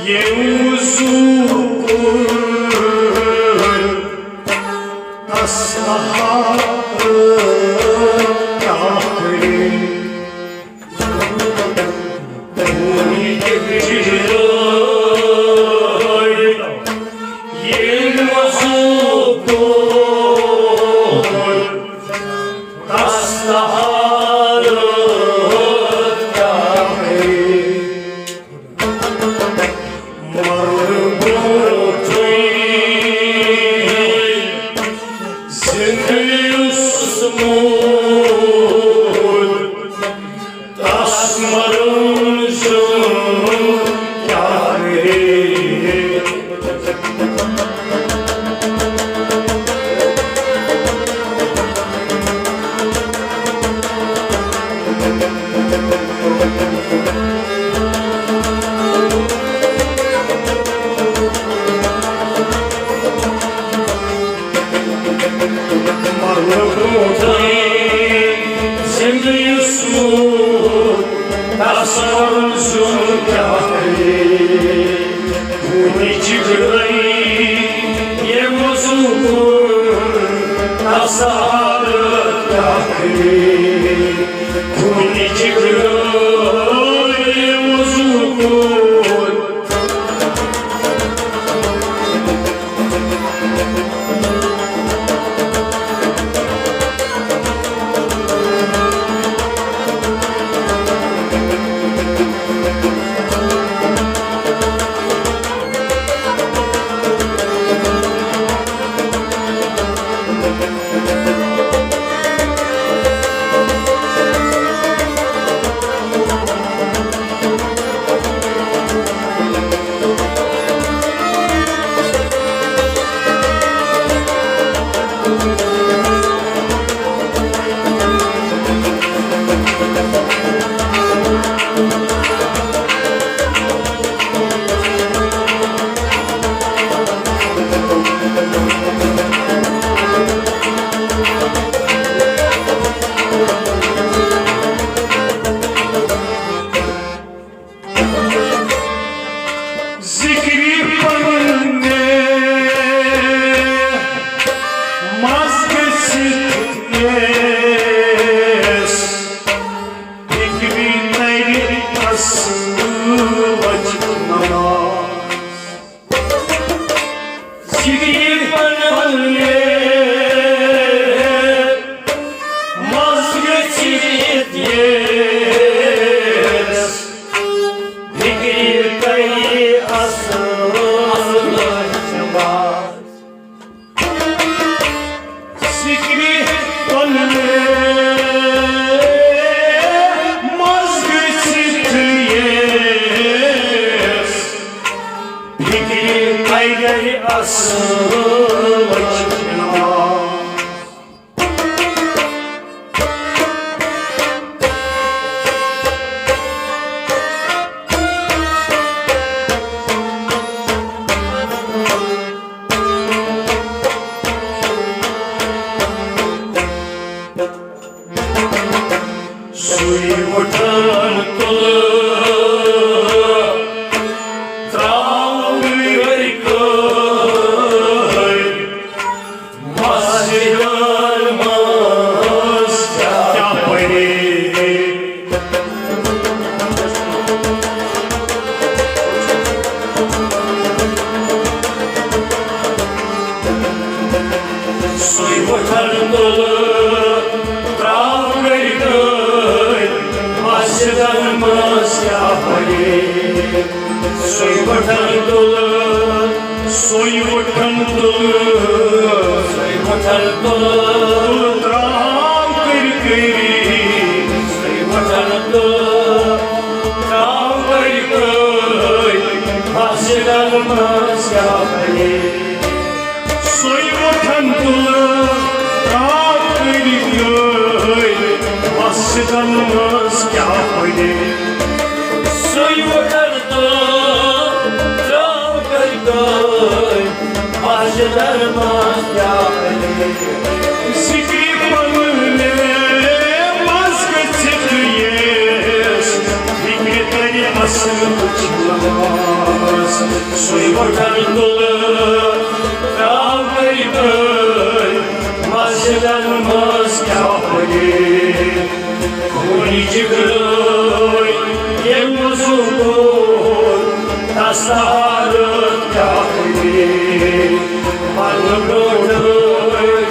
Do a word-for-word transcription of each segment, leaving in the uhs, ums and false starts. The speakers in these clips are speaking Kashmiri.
ییٚمۍ وضوٗ کوٚر تس طہارت کیٛاہ کرے؟ ذِکرِ پننہِ مَس گٔژھِتھ ییٚس، فِکرِ تَرِ اَصٕل وَجہٕ نماز۔ ذِکرِ پننہِ مَس گٔژھِتھ ییٚس، فِکرِ تَرِ اَصٕل وَجہٕ نماز۔ ذِکرِ پننہِ مَس گٔژھِتھ ییٚس، فِکرِ تَرِ اَصٕل وَجہٕ نماز۔ سُے وُٹھن تُلہٕ ترٛاوٕ گرِ کٲلۍ۔ مسجدن منٛز کیٛاہ پرے؟ سُے وُٹھن تُلہٕ ترٛاوٕ گرِ کٲلۍ۔ مسجدن منٛز کیٛاہ پرے؟ سُے وُٹھن تُلہٕ، سُے وُٹھن تُلہٕ، سُے وُٹھن تُلہٕ، تُلہٕ ترٛاو کٔرۍ کٔرۍ۔ سُے وُٹھن تُلہٕ، ترٛاو کٔرۍ کٔرۍ۔ مسجدن منٛز کیٛاہ پرے؟ سُے وُٹھن تُلہٕ، ترٛاو کٔرۍ کٔرۍ۔ مسجدن منٛز کیٛاہ پرے؟ سُے وُٹھن تُلہٕ، ترٛاو کٔرۍ کٔرۍ۔ مسجدن منٛز کیٛاہ پرے؟ ذِکرِ پننہِ مَس گٔژھِتھ ییٚس، فِکرِ تَرِ اَصٕل وَجہٕ نماز۔ سُے وۄٹن تُلہٕ ترٛاونے تٔمۍ مسجدن منٛز کیٛاہ پٔرِتھ؟ خوٗنی جگرٲے ییٚمۍ وضوٗ کوٚر، تس طہارت کیٛاہ پٔرِتھ؟ پنُن برونٛٹھٕے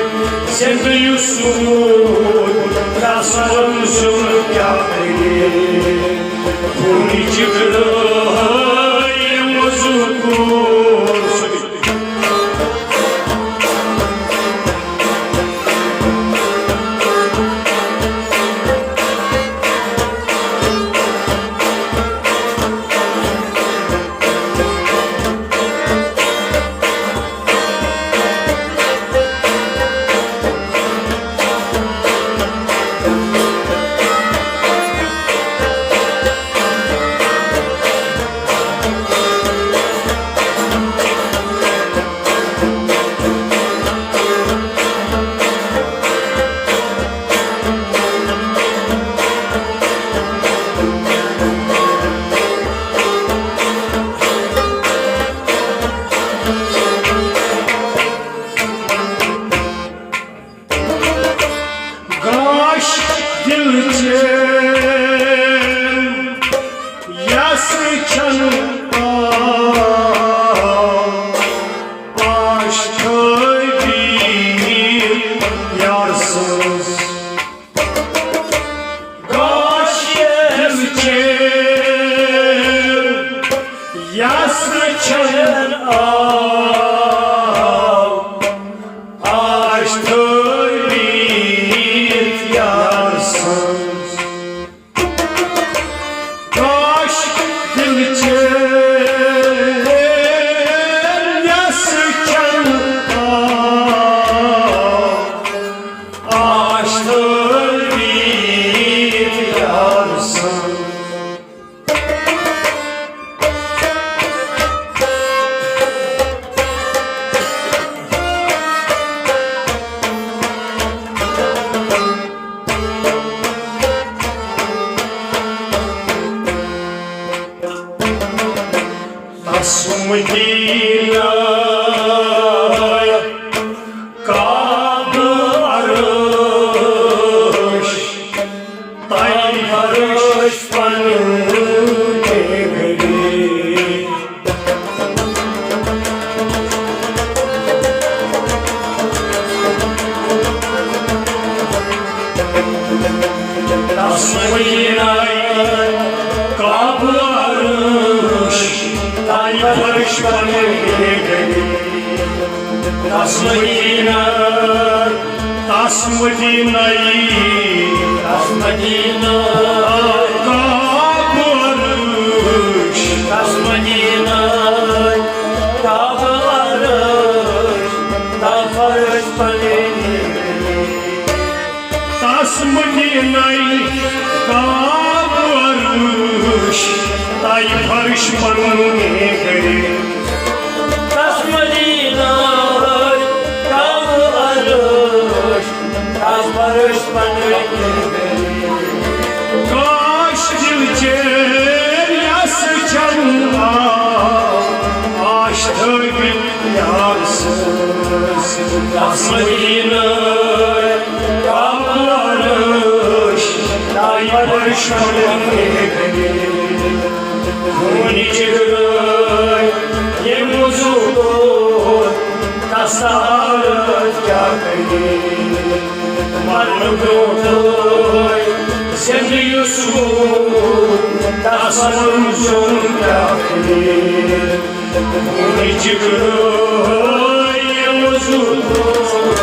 زِندٕ یُس روٗد، تس منٛز زیُن کیٛاہ پٔرِتھ؟ خوٗنی جگرٲے ییٚمۍ وضوٗ کوٚر، سُہ گاش دل چین یس چن آش تھٲوی یار سٕنٛز۔ گاش دل چین یس چن آو آش تھٲوی یار سٕنٛز۔ گاش دل چین یس چن آو آش تھٲوی یار سٕنٛز۔ تس مدینہ کعبہ عرش، تَے فرش پنٕنۍ گٔلی۔ تس مدینہ کعبہ عرش، تَے فرش پنٕنۍ گٔلی۔ تس مدینہ، تس مدینہ، تس مدینہ کعبہ عرش، تس مدینہ کعبہ عرش، تَے فرش پنٕنۍ گٔلی۔ تس مدینہ کعبہ عرش، تَے فرش پنٕنۍ گٔلی۔ تس مدینہ کعبہ عرش، تَے فرش پنٕنۍ گٔلی۔ گاش دل چین یس چن آو آش تھٲوِتھ یار سٕنٛز۔ تس مدینہ کعبہ عرش، تَے فرش پنٕنۍ گٔلی۔ خوٗنی جگرٲے ییٚمۍ وضوٗ کوٚر، تس طہارت کیٛاہ کٔرِتھ؟ مرنہٕ برونٛٹھٕے زِندٕ یُس روٗد، تس منٛز زیُن کیٛاہ کٔرِتھ؟ خوٗنی جگرٲے ییٚمۍ وضوٗ کوٚر۔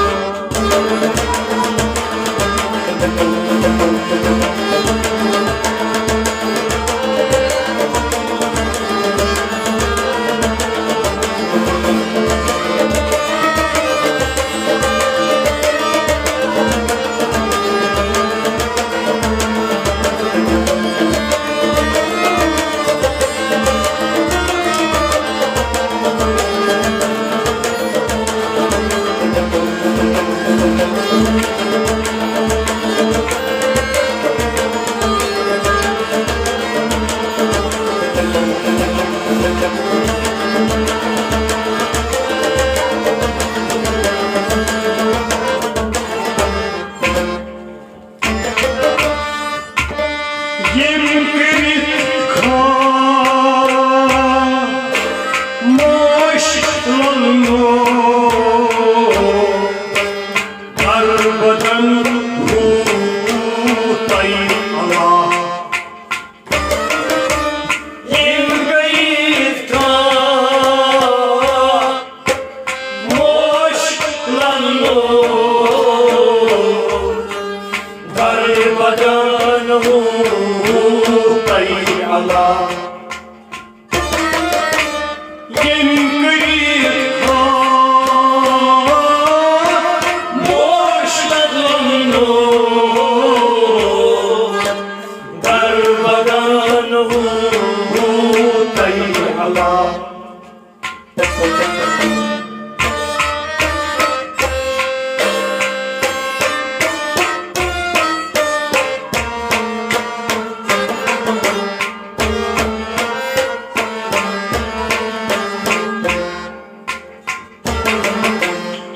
ییٚمۍ کٔرِتھ خاموش لولنو دربدن ہو تۄہہِ اللہ۔ ییٚمۍ کٔرِتھ خاموش لولنو دربدن ہو تۄہہِ اللہ۔ ییٚمۍ کٔرِتھ خاموش لولنو دربدن ہو تۄہہِ اللہ۔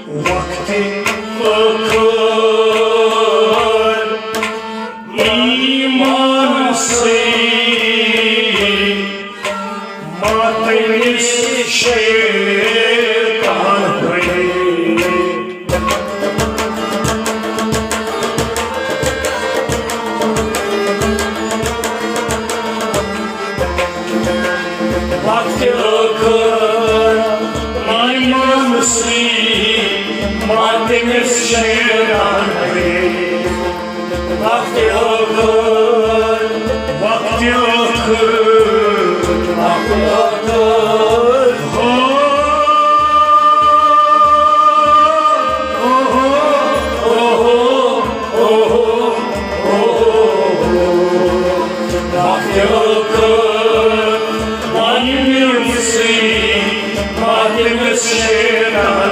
وقتِ ٲخر ایمان سۭتۍ ماتمِس شیطان ہٲوِتھ۔ وقتِ ٲخر ایمان سۭتۍ ماتمِس شیطان ہٲوِتھ۔ وقتِ ٲخر، وقتِ ٲخر، وقتِ ٲخر۔ ہو، ہو، ہو، ہو، ہو، ہو، ہو۔ وقتِ ٲخر، وۄنۍ مِلسٕے ماتمِس شیطان۔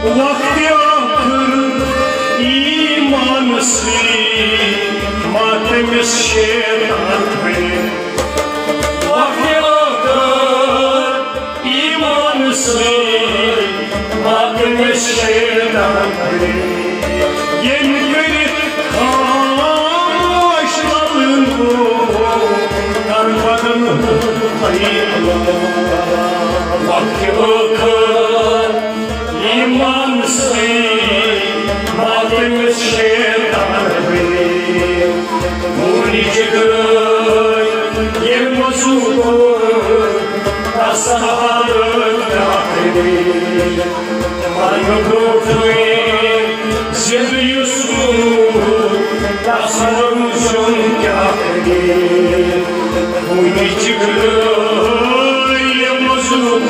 وقتِ ٲخر ایمان سۭتۍ ماتمِس شیطان۔ وقتِ ٲخر ایمان سۭتۍ ماتمِس شیطان۔ ییٚمۍ کٔرِتھ خاموش لولنو دربدن ہو تۄہہِ اللہ۔ وقتِ ٲخر ایمان سۭتۍ ماتمِس شیطان۔ وُنہِ جگرٲے ییٚمۍ موٚزوٗر تس حالت کیٛاہ کٔرِتھ۔ مرنہٕ برونٛٹھٕے زِندٕ یُس روٗد، تس روزُن کیٛاہ کٔرِتھ۔ وُنہِ جگرٲے ییٚمۍ موٚزوٗر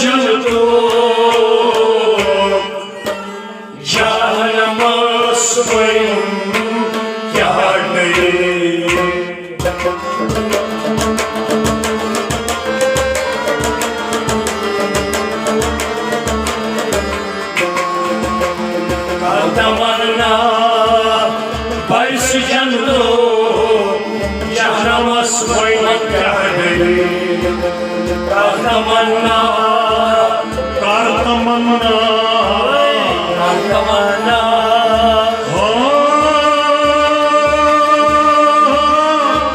جنتو جہنمس وۄنۍ کیٛاہ ڈٔلِتھ؟ کر تمنا بارِش جنتو جہنمس وۄنۍ کیٛاہ ڈٔلِتھ؟ کر تمنا، کر تمنا، کر تمنا۔ ہو،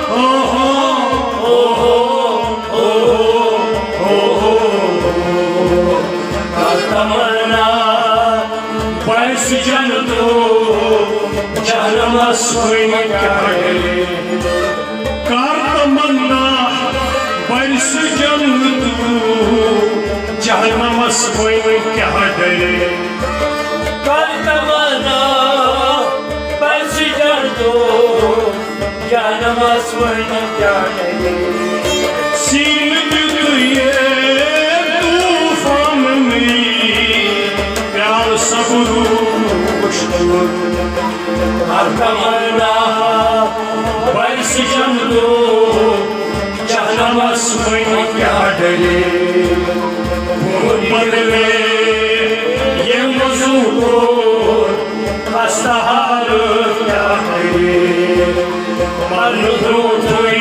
ہو، ہو، ہو، ہو، ہو، ہو۔ کر تمنا بارِش جنتو جہنمس وۄنۍ کیٛاہ ڈٔلِتھ؟ کر تمنا بارِش جنتو جہنمس وۄنۍ کیٛاہ ڈٔلِتھ؟ کر تمنا بارِش جنتو جہنمس وۄنۍ کیٛاہ ڈٔلِتھ؟ سیٖنہٕ دیُت یہِ طوفانٕے پیالہٕ صبرُک وُشنُر۔ کر تمنا بارِش جنتو جہنمس وۄنۍ کیٛاہ ڈٔلِتھ؟ بہٕ بدلے ییٚمۍ وضوٗ کوٚر خستہٕ حالت کیٛاہ ڈٔلِتھ؟ مرنہٕ برٛونٛٹھٕے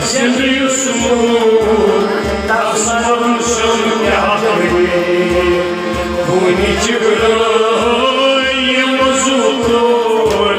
زِندٕ یُس موٗد، تس منٛز چھُم کیٛاہ ڈٔلِتھ؟ خوٗنہِ جگرٲے ییٚمۍ وضوٗ کوٚر۔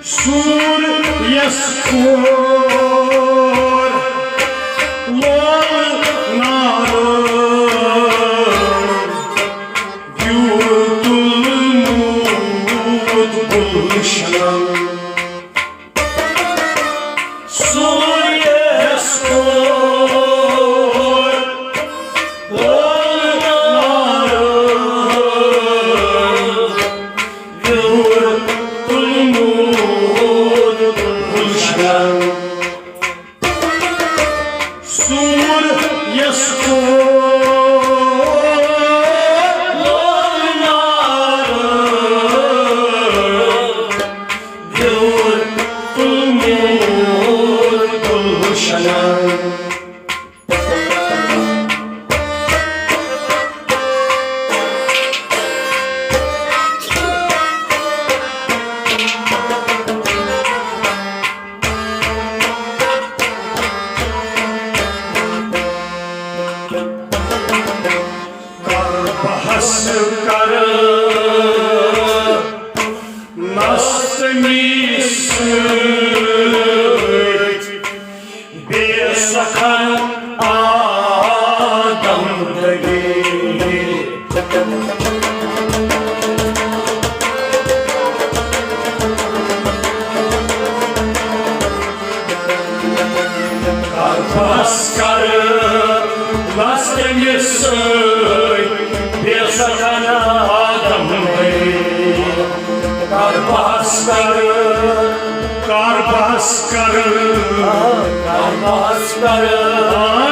سوٗر یس کور لول نارو، گیوٗر تُلمُت گُلشن۔ سوٗر یس کور لول نارو، گیوٗر تُلمُت گُلشن۔ سوٗر یس کور لول نارو، گیوٗر تُلمُت گُلشن۔ کر بحث کر نستمی سۭتۍ، بے سخن آدم دلیل۔ کر بحث کر نستمی سۭتۍ، بے سخن آدم دلیل۔ کر بحث کر، کر بحث کر، کر بحث کر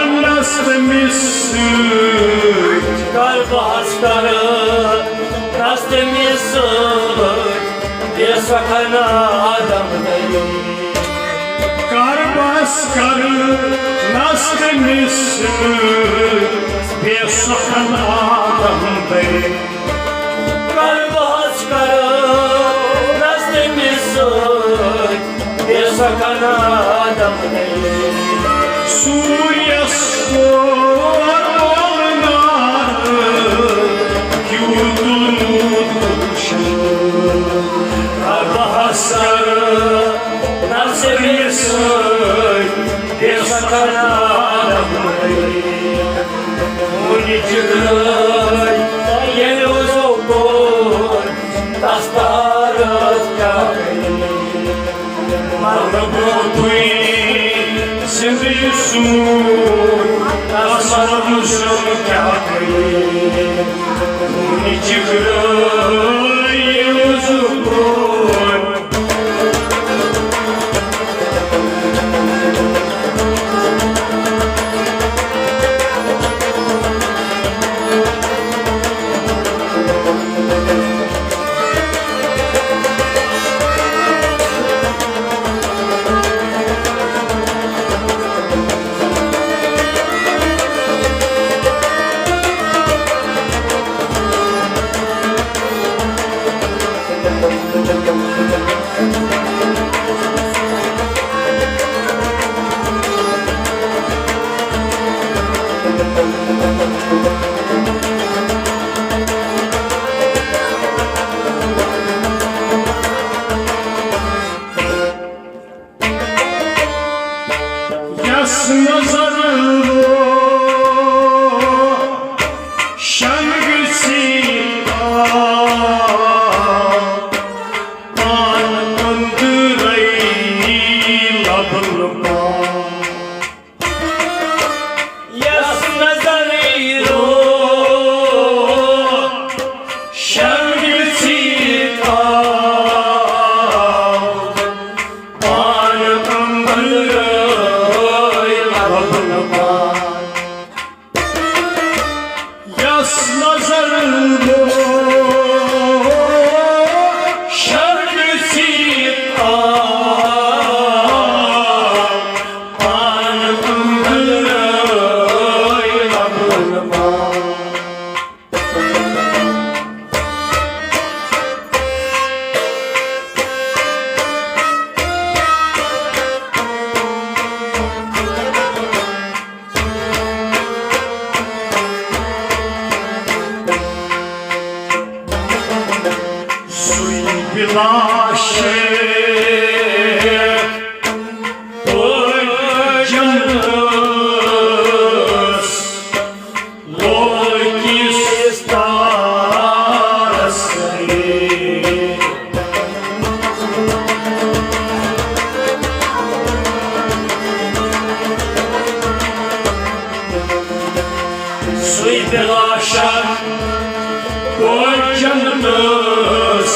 نستمی سۭتۍ، کر بحث کر نستمی سۭتۍ، بے سخن آدم دلیل۔ کر بحث کر نستمی سۭتۍ، بے سخن آدم دلیل۔ کر بحث کر نستمی سۭتۍ، بے سخن آدم دلیل۔ سوٗر یس کور وُنہِ جگرٲے ییٚلہِ وُزو کوٚر، تس تارس کیٛاہ گٔیے؟ مگر برونٛٹھٕے زِندٕ یُس سون، تس مرنُک کیٛاہ گٔیے؟ وُنہِ جگرٲے ییٚلہِ وُزو کوٚر، یس نظر لو شنگ سی آ، پان اندرے لبن پان۔ یس نظر لو شنگ سی آ، پان اندرے لبن پان۔ یس نظر لو شرم سی آ، پان اندرے لبن پان۔ سُے بِلا شک پٲٹھۍ جنتس لول کِس تارس تلے۔ سُے بِلا شک پٲٹھۍ جنتس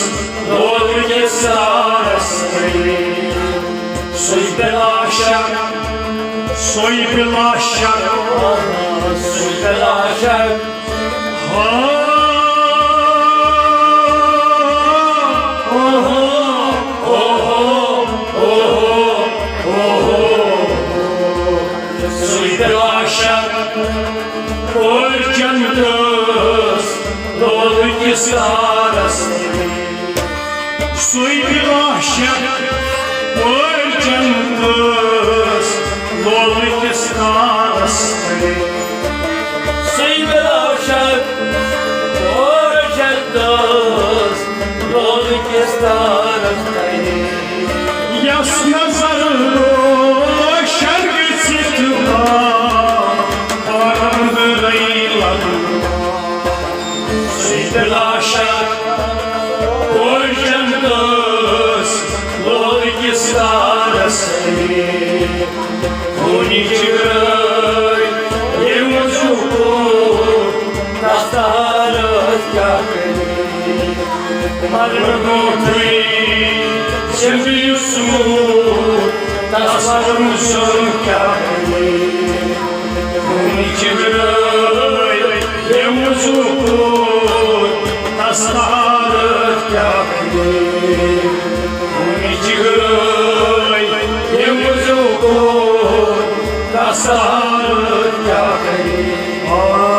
لول کِس تارس تلے۔ سُے بِلا شک، سُے بِلا شک، سُے بِلا شک۔ ہا، اوہو، اوہو، اوہو، اوہو۔ سُے بِلا شک پٲٹھۍ جنتس لول کِس تارس تلے۔ سُے بِلا شک پٲٹھۍ جنتس لول کِس تارس تلے۔ سُے بِلا شک پٲٹھۍ جنتس لول کِس تارس تلے۔ یس نظر لو شرگ سِتھ با، پرم رئی لبن۔ سُے بِلا شک پٲٹھۍ جنتس لول کِس تارس تلے۔ خوٗنی جگرٲے ییٚمہِ وُزو کوٚر، تس تارس کیٛاہ گٔیے؟ مرنہٕ برونٛٹھٕے زِندٕ یُس سون، تس مرنُک کیٛاہ گٔیے؟ خوٗنی جگرٲے ییٚمہِ وُزو کوٚر، تس تارس کیٛاہ گٔیے؟ خوٗنی جگرٲے ییٚمہِ وُزو کوٚر، تس تارس کیٛاہ گٔیے؟ آے۔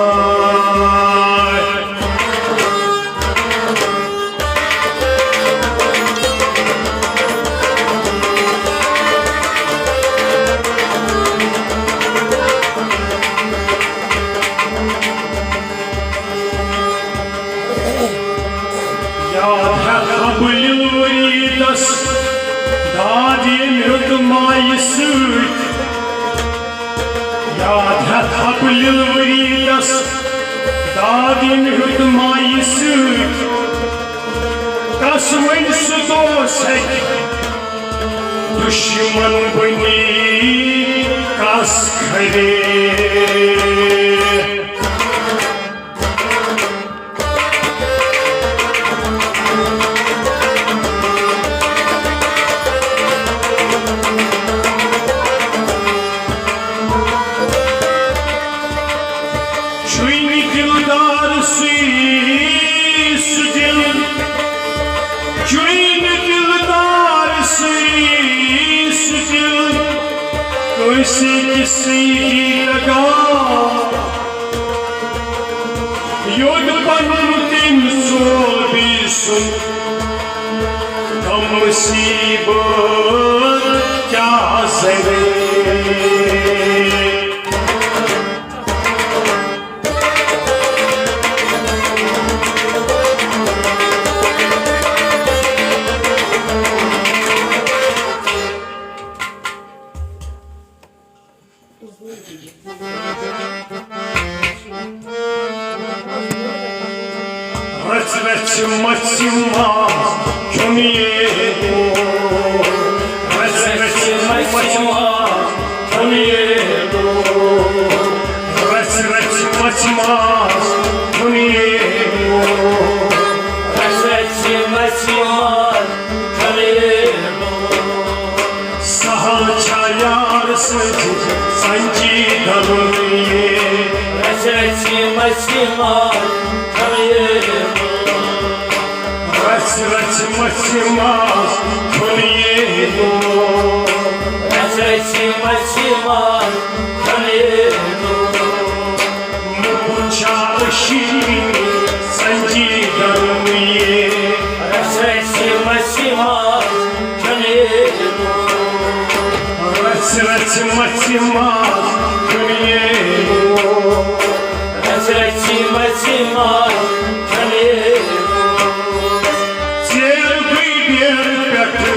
یاد ہٮ۪تھ ہا بہٕ یِلہٕ ؤریٖدس داد ییٚمۍ ہیوٚت مایہِ سۭتۍ۔ یاد ہٮ۪تھ ہا کُلِل ؤریٖدس داد ییٚمۍ ہیوٚت مایہِ سۭتۍ، کس وۄنۍ سُہ دوس ہیٚکہِ دُشمن بٔنِتھ، کس کھرے؟ چھُے نہٕ دِلدار سُے سُہ دِل، چھُے نہٕ دِلدار سُے سُہ دِل، کٲنٛسہِ أکِس سۭتی لگاو۔ یوٚت پنُن تٔمۍ ژوٚل بیٚیہِ سُنٛد، غم مُصیٖبت کیٛاہ زرے؟ رژھ رژھ مژھِ ماز کھیوٚن یے لوگ۔ رژھ رژھ مژھِ ماز کھیوٚن یے لوگ۔ رژھ رژھ مژھِ ماز کھیوٚن یے لوگ۔ رژھ رژھ مژھِ ماز کھیوٚن یے لوگ۔ سہل چھا یار سٕنٛزِ ژنجہِ درُن یے؟ رژھِ رژھِ مژھِ ماز کھیوٚن یے لوگ۔ رژھِ رژھِ مژھِ ماز کھیوٚن یے لوگ۔ رژھِ رژھِ مژھِ ماز کھیوٚن یے لوگ۔ مےٚ پُرچھا عشقٕچ سنجیدٕ رُنیے۔ رژھِ رژھِ مژھِ ماز کھیوٚن یے لوگ۔ رژھِ رژھِ مژھِ ماز کھیوٚن یے لوگ۔ رژھِ رژھِ مژھِ ماز کھیوٚن یے لوگ۔ ژیر گٔے ڈیرٕ پٮ۪ٹھٕ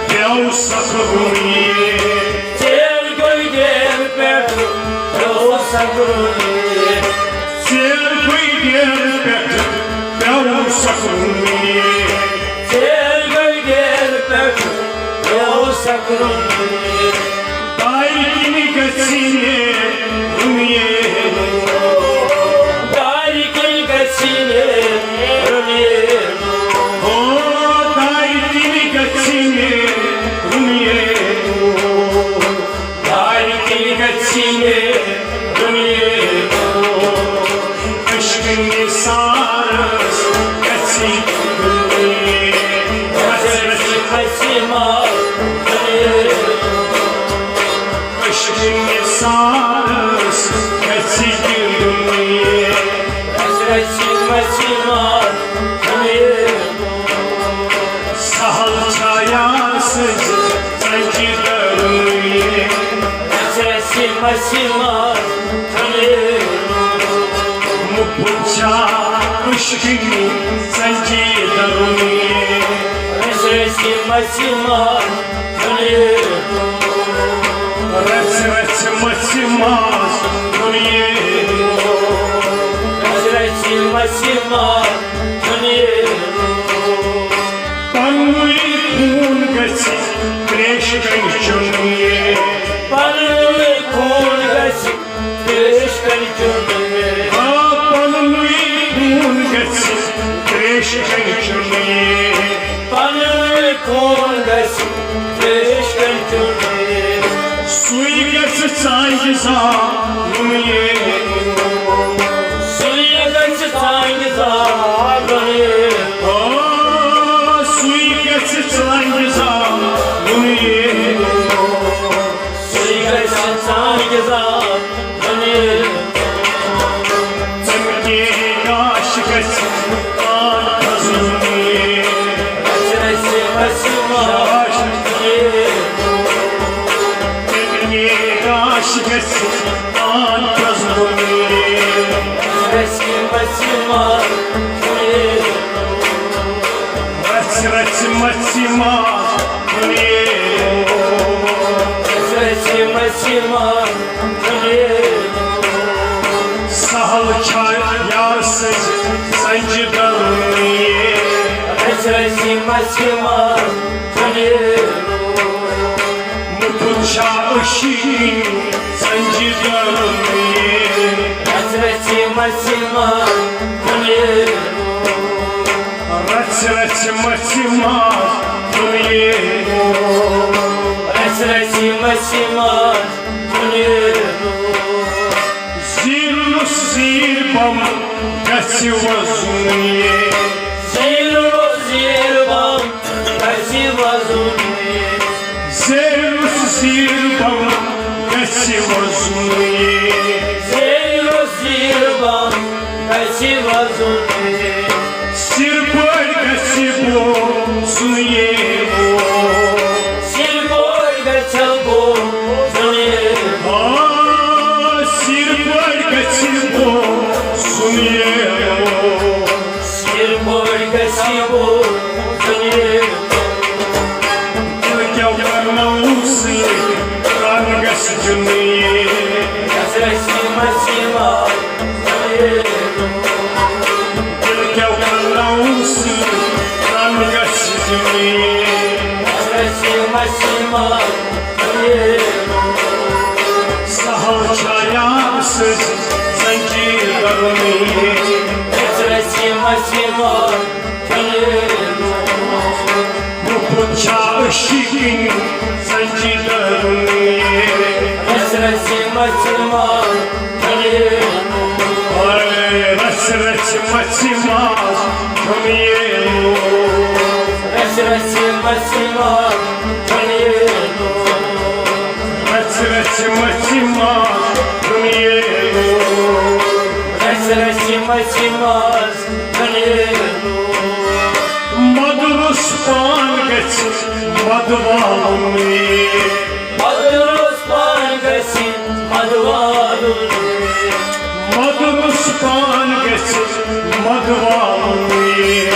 پیوٚو سخ رُنیے۔ ژیر گٔے ڈیرٕ پٮ۪ٹھٕ پیوٚو سخ رُنیے۔ ژیر گٔے ڈیرٕ پٮ۪ٹھٕ پیوٚو سخ رُنیے۔ ژیر گٔے ڈیرٕ پٮ۪ٹھٕ پیوٚو سخ رُنیے۔ دارِ کِنۍ گژھِ نے رُنیے۔ دارِ کِنۍ گژھِ نے رُنیے۔ ہو، دارِ کِنۍ گژھِ نے رُنیے۔ دارِ کِنۍ گژھِ نے رُنیے۔ عشقہٕ نثارس گژھِ رُنیے۔ رژھِ رژھِ مژھِ ماز رُنیے۔ عشقہٕ نثارس گژھِ گِنٛدُن یے۔ رژھِ رژھِ مژھِ ماز کھیوٚن یے لوگ۔ سہل چھا یار سٕنٛزِ ژنجہِ درُن یے۔ رژھِ رژھِ مژھِ ماز کھیوٚن یے لوگ۔ مےٚ پُرچھا عشقٕچ سنجیدٕ رُنیے۔ رژھِ رژھِ مژھِ ماز کھیوٚن یے لوگ۔ رژھِ رژھِ مژھِ ماز کھیوٚن یے لوگ۔ رژھِ رژھِ مژھِ ماز کھیوٚن یے لوگ۔ پننُے خوٗن گژھِ تریشہِ کنہِ چیوٚن یے۔ پننُے خوٗن گژھِ تریشہِ کنہِ چیوٚن یے۔ آ، پننُے خوٗن گژھِ تریشہِ کنہِ چیوٚن یے۔ پننُے خوٗن گژھِ تریشہِ کنہِ چیوٚن یے۔ سُے گژھِ ژانگہِ زالُن یے۔ سُے گژھِ ژانگہِ زالُن یے۔ آ، سُے گژھِ ژانگہِ زالُن یے۔ سُے گژھِ ژانگہِ زالُن یے۔ ژَمہِ گاش گژھِ پان پرٛزنُن یے۔ رژھِ رژھِ مژھِ ماز کھیوٚن یے۔ ژَمہِ گاش گژھِ پان پرٛزنُن یے۔ رژھِ رژھِ مژھِ ماز کھیوٚن یے۔ رژھِ رژھِ مژھِ ماز کھیوٚن یے۔ رژھِ رژھِ مژھِ ماز کھیوٚن یے۔ چھا یار سٕنٛز سنجہِ درُن یے۔ رژھِ رژھِ مژھِ منٛز دُنیرو۔ مُتُن چھا عشقٕنۍ سنجہِ درُن یے۔ رژھِ رژھِ مژھِ منٛز دُنیرو۔ رژھِ رژھِ مژھِ منٛز دُنیرو۔ رژھِ رژھِ مژھِ منٛز دُنیرو۔ زیٖرنُس زیٖر بم گژھِ وۄزُن یے۔ زیٖرنُس زیٖر بم گژھِ وۄزُن یے۔ زیٖرنُس زیٖر بم گژھِ وۄزُن یے۔ زیٖرنُس زیٖر بم گژھِ وۄزُن یے۔ سِر پٲٹھۍ گژھِ بوزُن یے۔ سِر پٲٹھۍ گژھِ بوزُن یے۔ آ، سِر پٲٹھۍ گژھِ بوزُن یے۔ سِر پٲٹھۍ گژھِ بوزُن یے۔ دِل کیٛاہ کرناوُن سۭتۍ، رنٛگ گژھِ دیُن یے۔ گژھِ رژھِ مژھِ منٛز دُنیرو۔ دِل کیٛاہ کرناوُن سۭتۍ، رنٛگ گژھِ دیُن یے۔ گژھِ رژھِ مژھِ منٛز دُنیرو۔ سہل چھا یار سٕنٛز زنجیٖر درُن یے۔ گژھِ رژھِ مژھِ منٛز دُنیرو۔ مُفُت چھا عشقٕنۍ سنجیٖر درُن یے۔ رژھِ رژھِ مژھِ منٛز دُنیرو۔ اے رژھِ رژھِ مژھِ منٛز دُنیرو۔ رژھِ رژھِ مژھِ منٛز دُنیرو۔ رژھِ رژھِ مژھِ منٛز دُنیرو۔ رژھِ رژھِ مژھِ منٛز دُنیرو۔ مدروس پان گژھِ مدوالُن یے۔ مدروس پان گژھِ مدوالُن یے۔ مدروس پان گژھِ مدوالُن یے۔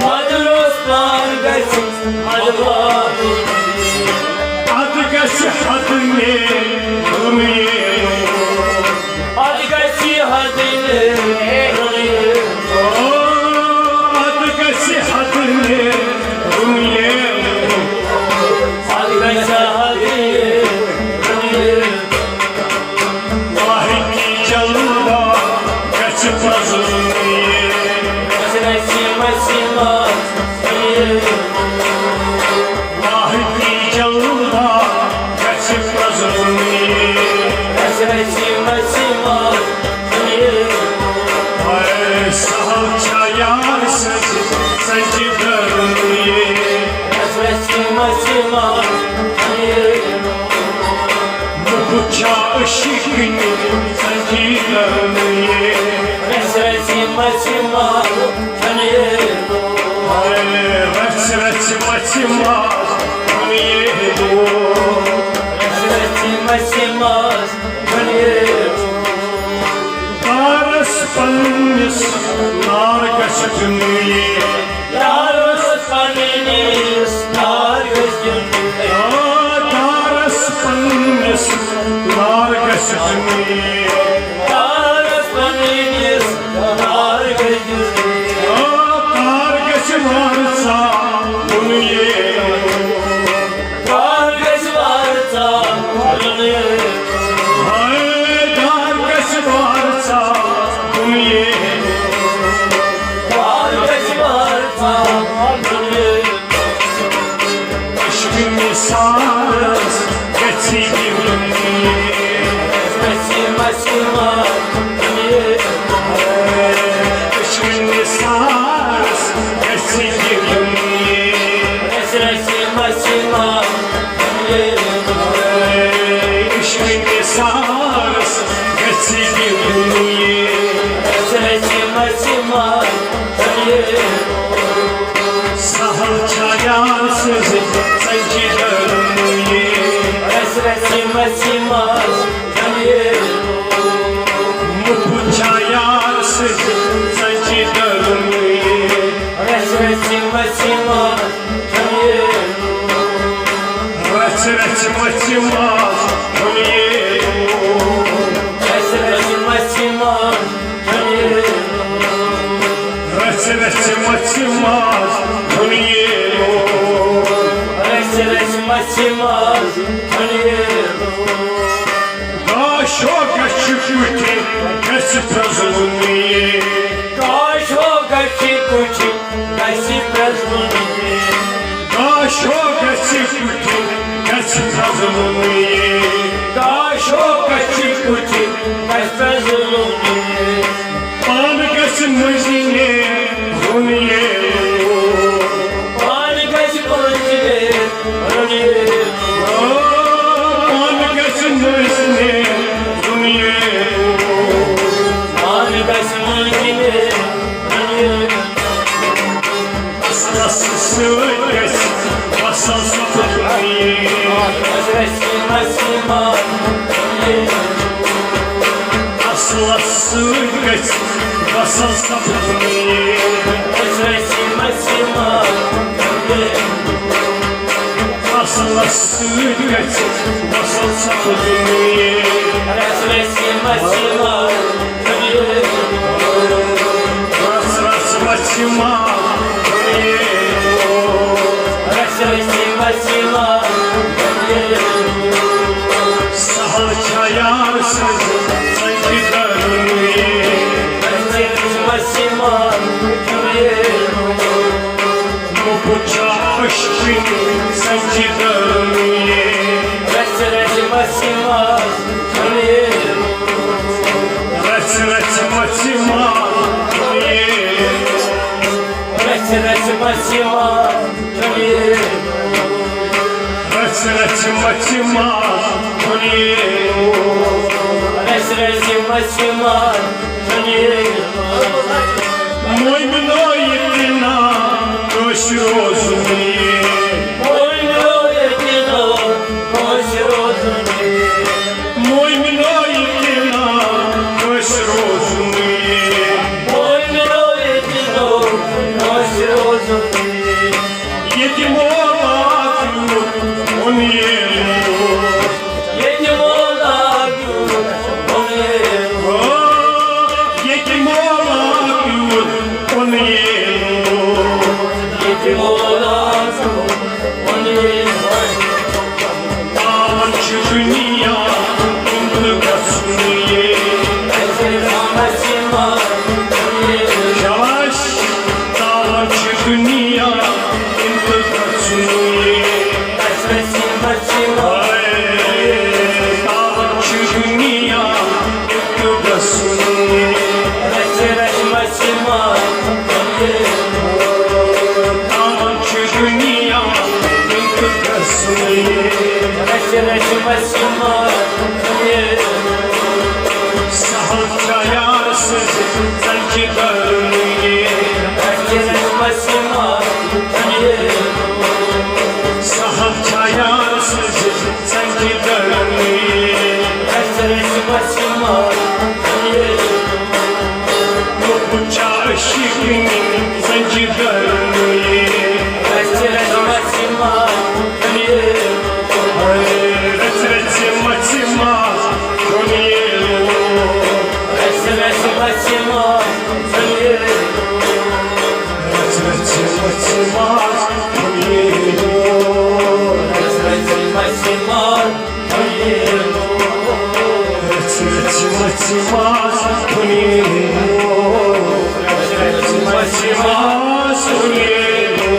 مدروس پان گژھِ مدوالُن یے۔ ادٕ گژھِ حد نیرُن یے۔ ادٕ گژھِ حد نیرُن یے۔ او، ادٕ گژھِ حد نیرُن یے۔ ادٕ گژھِ حد نیرُن یے۔ واحقی جلوہ گژھِ پرٛزُن یے۔ گژھِ رژھِ مژھِ منٛز یے۔ واحقی جلوہ گژھِ پرٛزُن یے۔ گژھِ رژھِ مژھِ منٛز یے۔ اے سہل چھا یار سٕنٛز سنجیٖر درُن یے۔ گژھِ رژھِ مژھِ منٛز یے۔ مُفُت چھا عشقٕنۍ سنجیٖر درُن یے۔ رژھِ رژھِ مژھِ منٛز دُنیرو۔ اے رژھِ رژھِ مژھِ منٛز دُنیرو۔ رژھِ رژھِ مژھِ منٛز دُنیرو۔ دارس پننِس نار گژھِ دیُن یے۔ دارس پننِس نار گژھِ دیُن یے۔ آ، دارس پننِس نار گژھِ دیُن یے۔ دارس پننِس نار گژھِ دیُن یے۔ آ، دار گژھِ وارٕ ژاپُن یے۔ دار گژھِ وارٕ ژاپُن یے۔ ہاے، دار گژھِ وارٕ ژاپُن یے۔ دار گژھِ وارٕ ژاپُن یے۔ عشق نثارس گژھِ گِنٛدُن یے۔ گژھِ مَسہِ منٛز یے۔ عشق نثارس گژھِ گِنٛدُن یے۔ رژھِ رژھِ مَسہِ منٛز یے۔ عشق نثارس گژھِ گِنٛدُن یے۔ رژھِ رژھِ مَسہِ منٛز یے۔ سہل چھا یار سٕنٛز سنجیدٕ یے۔ رژھِ رژھِ مَسہِ منٛز یے۔ رژھِ رژھِ مژھِ ماز کھیوٚن ییلو۔ رژھِ رژھِ مژھِ ماز کھیوٚن ییلو۔ گاشو گژھِ کُٹھِ گژھِ پرٛزلُن یے۔ گاشو گژھِ کُٹھِ گژھِ پرٛزلُن یے۔ گاشو گژھِ کُٹھِ گژھِ پرٛزلُن یے۔ گاشو گژھِ کُٹھِ گژھِ پرٛزلُن یے۔ پانہٕ گژھِ مٔنٛزِم رُن ییلو۔ پانہٕ گژھِ مٔنٛزِم رُن ییلو۔ پانہٕ گژھِ مٔنٛزِم رُن ییلو۔ پانہٕ گژھِ مٔنٛزِم رُن ییلو۔ اصلس سۭتۍ گژھِ وصل سپدُن یے۔ اصلس سۭتۍ گژھِ وصل سپدُن یے۔ اصلس سۭتۍ گژھِ وصل سپدُن یے۔ رژھ رژھ مژھِ ماز کھیوٚن ییلو۔ رژھ رژھ مژھِ ماز کھیوٚن ییلو۔ سہل چھا یار سٕنٛز ژۄچہِ درُن یے۔ رژھِ رژھِ مژھِ ماز کھیوٚن ییلو۔ مُفت چھا عشقٕچ ژۄچہِ درُن یے۔ رژھِ رژھِ مژھِ ماز کھیوٚن ییلو۔ رژھِ رژھِ مژھِ ماز کھیوٚن ییلو۔ رژھِ رژھِ مژھِ ماز کھیوٚن ییلو۔ رژھِ رژھِ مژھِ ماز کھیوٚن ییلو۔ رژھِ رژھِ مژھِ ماز کھیوٚن ییلو۔ مومنو یہِ تہِ نا کٲنٛسہِ روزُن یے۔ مومنو یہِ تہِ نا کٲنٛسہِ روزُن یے۔ مومنو یہِ تہِ نا کٲنٛسہِ روزُن یے۔ مومنو یہِ تہِ نا کٲنٛسہِ روزُن یے۔ ییٚتہِ مولا کیُتھ اوٚن ییلو۔ ییٚتہِ مولا کیُتھ اوٚن ییلو۔ ییٚتہِ مولا کیُتھ اوٚن ییلو۔ ییٚتہِ مولا کیُتھ اوٚن ییلو۔ تاوَن چھُ دُنیا اِنتہٕ گژھُن یے۔ شاباش۔ تاوَن چھُ دُنیا اِنتہٕ گژھُن یے۔ تاوَن چھُ دُنیا اِنتہٕ گژھُن یے۔ تاوَن چھُ دُنیا اِنتہٕ گژھُن یے۔ سہل چھا یار سٕنٛزِ ژۄچہِ درُن یے۔ سہل چھا یار سٕنٛزِ ژۄچہِ درُن یے۔ مُفت چھا عشقٕچ ژۄچہِ درُن یے۔ رژھِ رژھِ مژھِ ماز کھیوٚن ییلو۔ رژھِ رژھِ مژھِ ماز کھیوٚن ییلو۔ رژھِ رژھِ مژھِ ماز کھیوٚن ییلو۔ رژھِ رژھِ مژھِ ماز کھیوٚن ییلو۔ رژھِ رژھِ مژھِ ماز کھیوٚن ییلو۔ رژھِ رژھِ مژھِ ماز کھیوٚن ییلو۔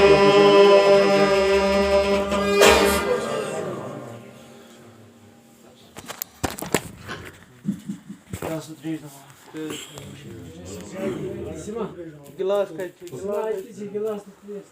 گِلاس کَتہِ چھُ؟ گِلاس کَتہِ چھُ؟